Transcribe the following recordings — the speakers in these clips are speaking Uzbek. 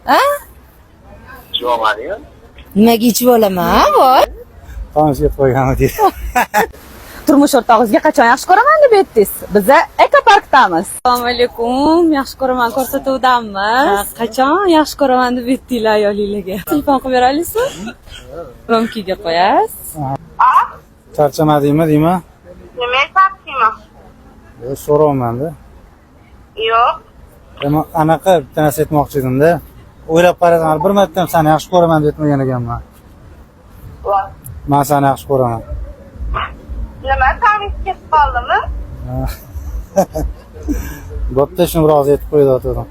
A? Ichib olmadingmi? Nimaga ichib olaman, voy? Tanishga qo'yganmi deydi. Turmush o'rtog'ingizga qachon yaxshi ko'raman deb aytdingiz? Biza ekoparkdamiz. Assalomu alaykum. Yaxshi ko'raman ko'rsatuvdamiz. Qachon yaxshi ko'raman deb aytdinglar ayolinglarga? Telefon qilib bera olasizmi? Громкий ga qo'yasiz. Charchamadingmi deyman. Nima aytyapsizmi? Yo'q, so'rayapman-da. Yo'q. Nima anaqa bitta narsa aytmoqchi edimda. O'ylab qarasam, hali bir marta ham seni yaxshi ko'raman deb aytmagan ekanman. Voy. Men seni yaxshi ko'raman. Nima tanis ketib qoldimi? Bo'pti, shuni rozi etib qo'ydi otdim.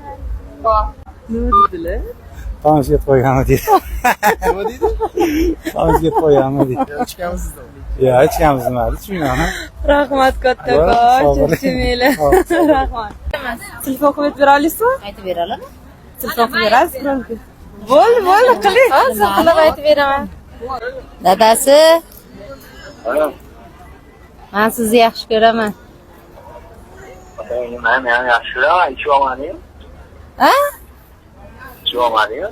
Voy. Nima dedilar? Tanishga qo'yganmi deydi. Nima deydi? Tanishga qo'yganmi deydi. Ichganmisiz? Yo, ichganmiz nima? Ichmayman. Rahmat kattakon, Sog' bo'ling. charchamanglar. Sog' Rahmat. Telefon qilib aytib bera olasizmi? Aytib bera olaman. Telefon qilib berasiz, громкий. Bo'ldi, bo'ldi, qiling. Hozir qilib aytib beraman. Dadasi, Ha. men sizni yaxshi ko'raman. Men ham yaxshi ko'raman. Ichib olmadingmi? A? Ichib olmadingmi?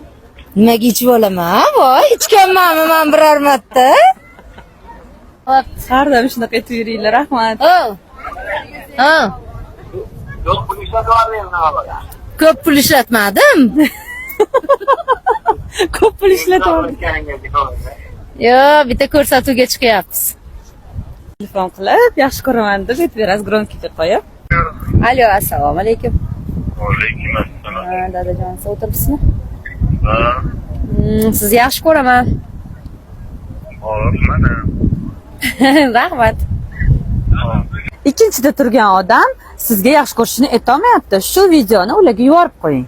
Nimaga ichib olaman, voy? Ichganmanmi men biror marta? Har doim shunaqa aytib yuringlar, rahmat. O. O. Yo'q, pul ishlatyapman nima bo'ladi? Ko'p pul ishlatmadim. Ko'p pul ishlatyapti. Yo'q, bitta ko'rsatuvga chiqyapmiz. Telefon qilib, yaxshi ko'raman deb aytib berasiz, громкий ga qo'yib. Alo, assalomu alaykum. Alaykum assalom. Ha, dadajon, siz o'tiribsizmi? Ha, Sizni yaxshi ko'raman. hop, mana. Rahmat. Ikkinchida turgan odam sizga yaxshi ko'rishini aytolmayapti. Shu videoni ularga yuborib qo'ying.